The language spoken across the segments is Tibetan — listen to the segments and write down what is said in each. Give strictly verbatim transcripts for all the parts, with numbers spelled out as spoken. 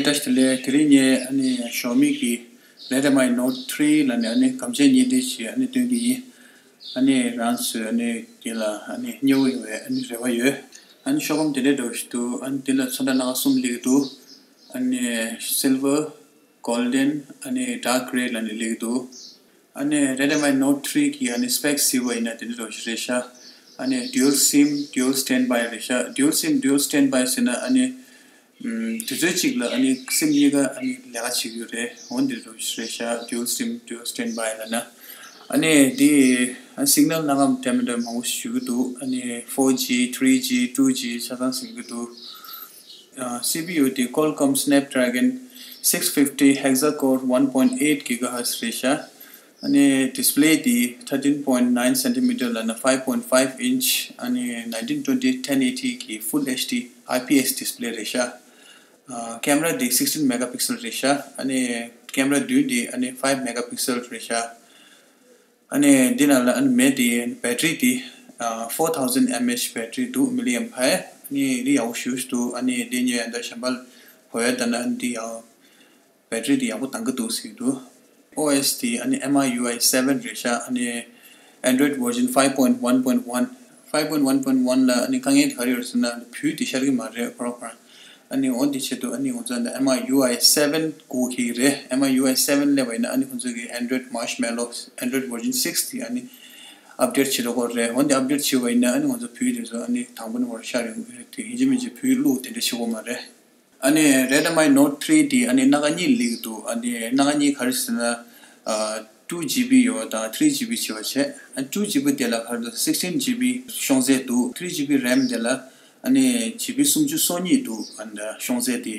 བཀྲ་ཤིས་བདེ་ལེགས། དེ་རིང་ངས་ཨ་ནི་Xiaomi་གི་Redmi Note three་ལབ་ནས་ཨ་ནི་སྒམ་ཆས་གཉིས་དེ་ཞིག་ཨ་ནི་སྟོན་གྱི་ཡིན། ཨ་ནི་རང་ཚོས་ཨ་ནི་དེ་ལ་ཨ་ནི་མཉེས་པོ་ཡོང་བའི་ཨ་ནི་རེ་བ་ཡོད། ཨ་ནི་ཤོག་སྒམ་དེ་འདྲ་འདྲ་བོ་ཞིག་འདུག་ཨ་ནི་དེ་ལ་ཚོན་ཁྲ་སྣ་ཁ་གསུམ་སླེབས་ཀྱི་འདུག་ཨ་ནི་Silver, Golden, ཨ་ནི་Dark Grey་ལབ་ནས་སླེབས་ཀྱི་འདུག་ཨ་ནི་Redmi Note three་གི་ཨ་ནི་specs་གཟིགས་པ་ཡིན་ན་དེ་འདྲ་འདྲ་བོ་ཞིག་རེད་ཤག་ཨ་ནི་Dual SIM, Dual Standby་རེད་ཤག Dual SIM, Dual Standby་ཟེར་ན་ཨ་ནི་ཨམ། དུས་ཚོད་གཅིག་ལ་ཨ་ནི་སིམ་གཉིས་ཀ་ཨ་ནི་ལས་ཀ་བྱེད་ཀྱི་ཡོད་རེད། འོ་འདི་འདྲ་བོ་ཞིག་རེད་ཤག Dual SIM, Dual Standby་ལབ་ན། ཨ་ནི་འདི་ཨ་signal་སྣ་ཁ་འདྲ་མི་འདྲ་མང་པོ་ཞིག་ཞུ་གི་འདུག་ཨ་ནི་four G, three G, two G་ཆ་ཚང་ཟིན་གྱི་འདུག་ཨ། CPU་དེ་Qualcomm Snapdragon six fifty hexa core one point eight gigahertz་རེད་ཤག་ཨ་ནི་display་དེ་thirteen point nine centimeter་ལབ་ན་five point five inch། ཨ་ནི་nineteen twenty ten eighty་གི་Full HD IPS display་རེད་ཤག་ཨ། camera་དེ་sixteen megapixel་རེད་ཤག་ཨ་ནི་camera་བདུན་དེ་ཨ་ནི་five megapixel་རེད་ཤག་ཨ་ནི་འདི་ནང་ལ་ཨ་ནི་མེ་དེ་battery་དེ་ཨ་four thousand mAh battery་འདུག milliamp hour། ཨ་ནི་འདི་ཡག་པོ་ཞེ་པོ་ཞིག་འདུག་ཨ་ནི་འདི་ངས་ད་གཞན་པ་ལ་བོ་ཡ་ལྟ་ན་འདི་ཡང་battery་དེ་ཡག་པོ་འདང་གི་འདུག་ཟེར་གྱི་འདུག OS་དེ་ཨ་ནི་MIUI seven་རེད་ཤག་ཨ་ནི་Android version five point one point one། five point one point one་ལ་ཨ་ནི་དཀའ་ངལ་དེ་ག་རེ་ཡོད་ཟེར་ན་བེད་སྤྱོད་ཤར་གྱི་མ་རེད་ཁོ་རང་ཁོ་རང་། ཨ་ནི་འོ་འདི་ཆེད་དུ་ཨ་ནི་ང་ཚོ་འདི་MIUI seven་དགོས་ཀྱི་རེད། MIUI seven་སླེབས་པ་ཡིན་ན་ཨ་ནི་ཁོང་ཚོ་གི་Android Marshmallow Android version six་དེ་ཨ་ནི་update་བྱེད་འགྲོ་གི་རེད། འོ་འདི་update་བྱས་པ་ཡིན་ན་ཨ་ནི་ང་ཚོ་བེད་དེ་ཚོ་ཨ་ནི་དང་པོ་ནས་བར་ཤར་ཡོང་གི་རེད། དེ་ཡིན་གཅིག་མིན་གཅིག་བེད་བླུག་དེ་འདྲ་བྱེད་དགོས་མ་རེད། ཨ་ནི་Redmi Note three་དེ་ཨ་ནི་སྣ་ཁ་གཉིས་སླེབས་ཀྱི་འདུག་ཨ་ནི་སྣ་ཁ་གཉིས་ག་རེ་ཟེར་ན། ཨ། two GB་ཡོད་དང་three GB་བྱས་པ་བྱས། ཨ། two GB་དེ་ལ་ག་རེ་འདུག sixteen GB་ཤོང་ཚད་འདུག three GB RAM་དེ་ལ་ཨ་ནི་GB་སུམ་ཅུ་སོ་གཉིས་འདུག་ཨ་ནི་ཤོང་ཚད་དེ།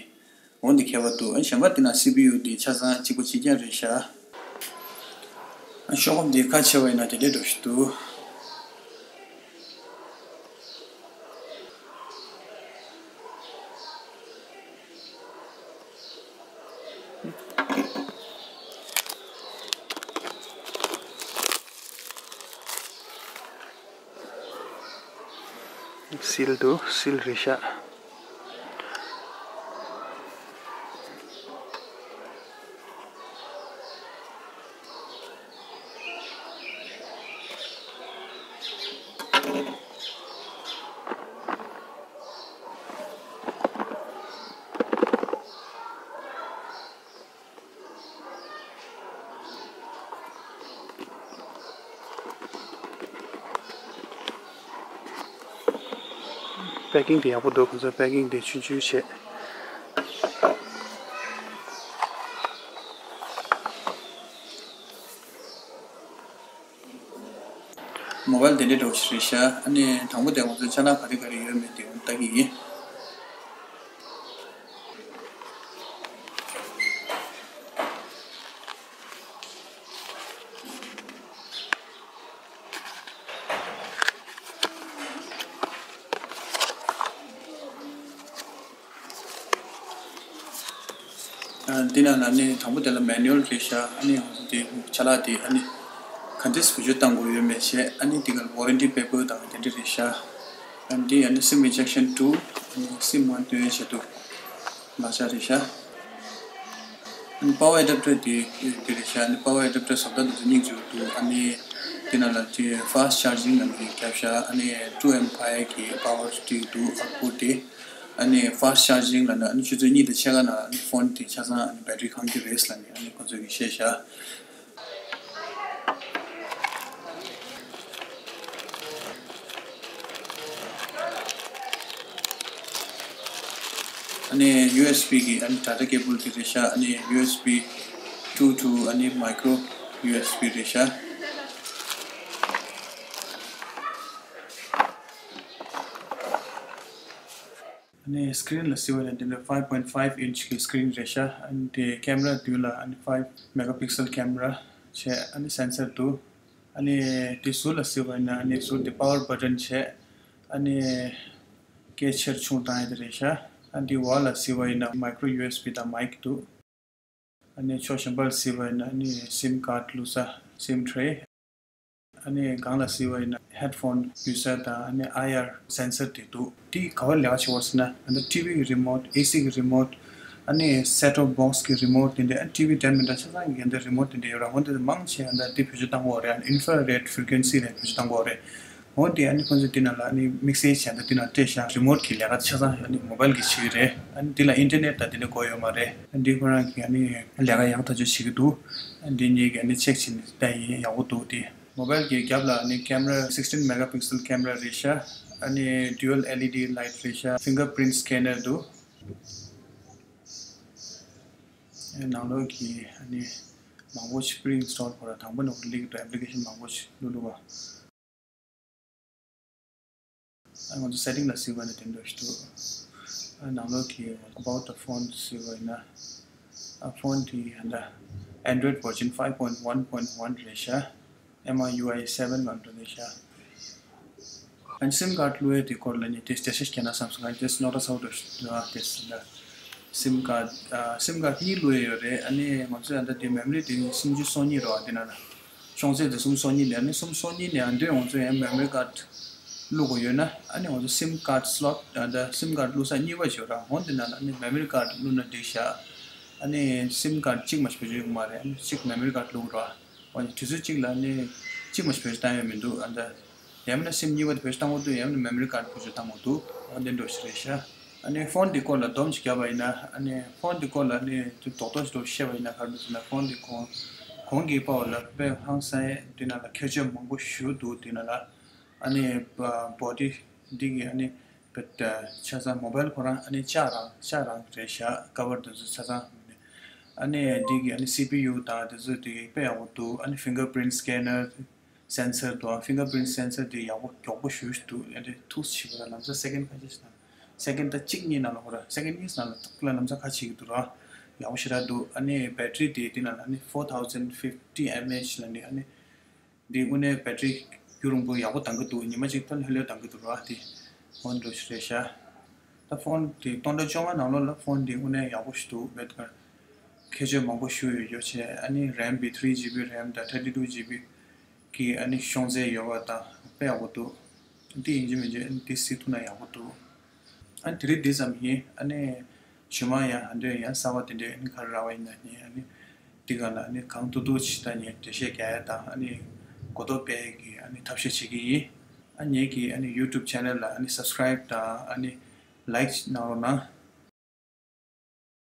འོ་འདི་ཁྱད་པར་འདུག་ཨ་ནི་གཞན་པ་དེ་ན་CPU་དེ་ཆ་ཚང་གཅིག་པ་གཅིག་རྐྱང་རེད་ཤག་ཨ། ཤོག་སྒམ་དེ་ཁ་ཕྱེ་བ་ཡིན་ན་དེ་འདྲའི་འདྲ་ཞིག་འདུག seal་འདུག seal་རེད་ཤག packing་དེ་ཡག་པོ་འདུག་ཁོང་ཚོ་packing་དེ་ཆུང་ཆུང་བྱས། mobile་དེ་འདྲའི་འདྲ་བོ་ཞིག་རེད་ཤག་ཨ་ནི་དང་པོ་དེ་ང་ཚོ་ཅ་ལག་ག་རེ་ག་རེ་ཡོད་མེད་དེ་ཡང་ལྟ་གི་ཡིན། ཨ། འདི་ནང་ལ་ནི་དང་པོ་དེ་ལ་manual་རེད་ཤག་ཨ་ནི་ང་ཚོ་དེ་ཅ་ལག་དེ་ཨ་ནི་ག་འདྲས་བེད་སྤྱོད་གཏང་དགོས་ཡོད་མེད་བྱས། ཨ་ནི་དེ་ག་ལ་warranty paper་དང་དེ་འདྲ་རེད་ཤག་ཨ་ནི་དེ་ཨ་ནི་sim ejection tool། ཨ་ནི་sim་མར་བཏོན་ཡས་ཆེད་དུ་ལག་ཆ་རེད་ཤག་ཨ་ནི་power adapter་དེ་དེ་རེད་ཤག་ཨ་ནི་power adapter་བཟོ་ལྟ་དེ་ཚོ་སྙིང་རྗེ་པོ་འདུག་ཨ་ནི་དེ་ནང་ལ་དེ་fast charging་ལབ་ནས་བརྒྱབ་ཤག་ཨ་ནི་two amp་ཡས་ཀྱི་power་དེ་འདུག output་དེ། ཨ་ནི་fast charging་ལབ་ན་ཨ་ནི་ཆུ་ཚོད་གཉིས་དང་ཕྱེད་ཀ་ནང་ཨ་ནི་phone་དེ་ཆ་ཚང་ཨ་ནི་battery་ཁེངས་ཀྱི་རེད་ལབ་ནས་ཨ་ནི་ཁོང་ཚོ་གིས་བཤད་ཤག་ཨ་ནི་ཡུ་ཨེས་བི་གི་ཨ་ནི་data cable་དེ་རེད་ཤག་ཨ་ནི་ཡུ་ཨེས་བི་two to་ཨ་ནི་micro U S B་རེད་ཤག་ཨ་ནི་screen་ལ་གཟིགས་པ་ཡིན་ན་འདི་ནི་five point five inch་གི་screen་རེད་ཤག་ཨ་ནི་དེ་camera་མདུན་ལ་ཨ་ནི་five megapixel camera་བྱས། ཨ་ནི་sensor་འདུག་ཨ་ནི་དེ་ཟུར་ལ་གཟིགས་པ་ཡིན་ན་ཨ་ནི་ཟུར་དེ་power button་བྱས། ཨ་ནི་སྐད་ཆེར་ཆུང་བཏང་ཡ་དེ་རེད་ཤག་ཨ་ནི་དེ་འོག་ལ་གཟིགས་པ་ཡིན་ན་micro U S B་དང་mic་འདུག་ཨ་ནི་ཕྱོགས་གཞན་པར་གཟིགས་པ་ཡིན་ན་ཨ་ནི་sim card་བླུག་ས་sim tray། ཨ་ནི་སྒང་ལ་གཟིགས་པ་ཡིན་ན་headphone་ཡོད་ས་དང་ཨ་ནི་I R sensor་དེ་འདུག་དེ་ག་བར་ལས་ཀ་བྱེད་པ་ཟེར་ན་ཨ་ནི་T V་གི་remote, A C་གི་remote། ཨ་ནི་set top box གི་remote དེ་འདྲ། ཨ་ཊི་ཝི་དེ་མིན་འདྲ་ཆ་ཚང་གི་འདི་remote དེ་འདྲ་ཡོད་ར། འོ་འདི་མང་ཆེ་ཨ་འདྲ་འདི་བེད་སྤྱོད་བཏང་གི་ཡོད་རེད། ཨ་ནི་infrared frequency རེད་བེད་སྤྱོད་བཏང་གི་ཡོད་རེད། འོ་དེ་ཨ་ནི་ཁོང་ཚོས་དེ་ནང་ལ་ཨ་ནི་དམིགས་བསལ་བྱས་ན་དེ་ནང་སྤྲད་ཤག remote གི་ལས་ཀ་ཆ་ཚང་ཨ་ནི་mobile གིས་བྱེད་ཀྱི་རེད། ཨ་ནི་དེ་ལ་internet དང་དེ་འདྲ་དགོས་ཡོད་མ་རེད། ཨ་ནི་འདི་ཁོ་རང་གིས་ཨ་ནི་ལས་ཀ་ཡག་ཐག་ཆོད་བྱེད་ཀྱི་འདུག་ཨ་ནི་འདི་ངེད་ཀྱིས་ཨ་ནི་check བྱས་ནས་བལྟས་ཡིན། ཡག་པོ་འདུག་དེ་mobile གི་རྒྱབ་ལ་ཨ་ནི་camera sixteen megapixel camera རེད་ཤག་ཨ་ནི་dual LED light རེད་ཤག fingerprint scanner འདུག་ཨ་ནང་ལོགས་ཀྱི་ཨ་ནི་མང་པོ་ཞིག་pre-install དགོས་ར། དང་པོ་ནས་འོ་ལིག་དང་application མང་པོ་ཞིག་བླུགས་བླུགས་པ། ཨ་ང་ཚོ་setting ལ་གཟིགས་པ་ནས་དེ་འདྲ་ཞིག་འདུག་ཨ་ནང་ལོགས་ཀྱི་about the phone གཟིགས་པ་ཡིན་ན། ཨ་phone དེ་ཨ་ད་Android version five point one point one རེད་ཤག M I U I seven ལ་འགྲོ་ནས་ཤག་ཨ་ནི་sim card བླུགས་ཡས་དེ་སྐོར་ལ་ནི་དེ་འགྲེལ་བཤད་བྱས་ན་བསམ་སོང་། ཨ་ནི་དེ་རྙོག་དྲ་ཚ་པོ་འདྲ་ཞིག་འདུག་ཨ་དེ་ཟིན་ད་sim card ཨ་sim card གཉིས་བླུགས་ཡས་ཡོད་རེད། ཨ་ནི་ང་ཚོས་ཨ་ད་དེ་memory དེ་ནི་སུམ་ཅུ་སོ་གཉིས་རེད་བ། དེ་ན་ན་ཤོང་ཚད་དེ་སུམ་སོ་གཉིས་ལས་ཨ་ནི་སུམ་སོ་གཉིས་ནས་ཨ་འདོད་ང་ཚོས་ཡང་memory card བླུགས་དགོས་ཡོད་ན། ཨ་ནི་ང་ཚོ་sim card slot ཨ་ད་sim card བླུགས་ས་གཉིས་པ་ཞིག་ཡོད་ར། འོ་དེ་ན་ན་ཨ་ནི་memory card བླུགས་ན་འགྲིག་ཤག་ཨ་ནི་sim card གཅིག་མ་ཞིག་བེད་སྤྱོད་ཡོད་མ་རེད། ཨ་ནི་གཅིག་memory card བླུགས་ར། འོ་ནི་དུས་ཚོད་གཅིག་ལ་ཨ་ནི་གཅིག་མ་ཞིག་བེད་སྤྱོད་བཏང་ཡོད་མི་འདུག་ཨ་ད་ཡང་མིན་ན་sim གཉིས་པ་དེ་བེད་སྤྱོད་བཏང་དགོས་འདུག་ཡང་མིན་ན་memory card བེད་སྤྱོད་བཏང་དགོས་འདུག་འོ་དེ་འདྲ་ཞིག་རེད་ཤག་ཨ་ནི་phone འདི་སྐོར་ལ་སྡོམ་ཅིག་བརྒྱབ་པ་ཡིན་ན། ཨ་ནི་phone འདི་སྐོར་ལ་ཨ་ནི་རྡོག་རྡོག་ཅིག་བཤད་པ་ཡིན་ན་ག་རེ་འདུག་ཟེར་ན། phone འདི་གོང་གོང་གི་པར་ལ་དཔེ་ཧང་སང་ཡས་འདི་ནང་ལ་ཁྱད་ཆོས་མང་པོ་ཞེ་པོ་འདུག་འདི་ནང་ལ་ཨ་ནི་body འདི་གི་ཨ་ནི་ཆ་ཚང་mobile ཁོ་རང་ཨ་ནི་ལྕགས་རང་ལྕགས་རང་རེད་ཤག cover འདི་ཚོ་ཆ་ཚང་། ཨ་ནི་འདི་གི་ཨ་ནི་C P U དང་འདི་ཚོ་འདི་དཔེ་ཡག་པོ་འདུག་ཨ་ནི་fingerprint scanner sensor དང་fingerprint sensor དེ་ཡག་པོ་མགྱོགས་པོ་ཞེ་པོ་ཞིག་འདུག་ཨ་ནི་ཐུགས་ཞིབ་པ་ལམ་སང་second ཁ་ཤས་ཤིག་དང་second ད་གཅིག་གཉིས་ནང་ལ་ཧོ་ར་second གཉིས་ནང་ལ་ཐུག་ལ་ལམ་སང་ཁ་ཕྱེ་གི་འདུག་ར། ཡག་པོ་ཞེ་དྲག་འདུག་ཨ་ནི་battery དེ་དེ་ནང་ལ་ཨ་ནི four thousand fifty mAh ལ་ནི་ཨ་ནི་འདི་དངོས་གནས་battery རྒྱུན་རིང་པོ་ཡག་པོ་འདང་གི་འདུག་ཉི་མ་གཅིག་ད་ལྷོད་ལྷོད་འདང་གི་འདུག་ར། དེ་phone འགྲོ་ཞིག་རེད་ཤག་ད་phone དེ་སྟོང་ཕྲག་བཅོ་ལྔ་ནང་ལོགས་ལ་phone དེ་དངོས་གནས་ཡག་པོ་ཞིག་འདུག་བེད་ཀར་ཁྱད་ཆོས་མང་པོ་ཞིག་ཡོད་ཡོད་ཆེ། ཨ་ནི་RAM བི་three G B RAM དང་thirty two G B གི་ཨ་ནི་ཤོང་ཚད་ཡོད་པ་དང་དཔེ་ཡག་པོ་འདུག་འདི་ཡིན་གཅིག་མིན་གཅིག་ཨ་ནི་འདི་གཟིགས་ཐུབ་ན་ཡག་པོ་འདུག་ཨ་ནི་དེ་རིང་འདི་ཙམ་ཡིན། ཨ་ནི་ཞུ་མ་ཡང་ཨ་འདྲ་ཡང་གསར་པ་དེ་འདྲའི་ཨ་ནི་ག་རེ་རག་པ་ཡིན་ན་ནི་ཨ་ནི་འདི་ག་ལ་ཨ་ནི་གང་ཐུབ་ཐུབ་ཅིག་ད་ནི་འགྲེལ་བཤད་རྒྱག་ཡ་དང་ཨ་ནི་གོ་རྟོགས་སྤེལ་ཡ་གི་ཨ་ནི་ཐབས་ཤེས་བྱེད་ཀྱི་ཡིན། ཨ་ངེད་ཀྱི་ཨ་ནི་YouTube channel ལ་ཨ་ནི་subscribe དང་ཨ་ནི་like གནང་རོགས་གནང་།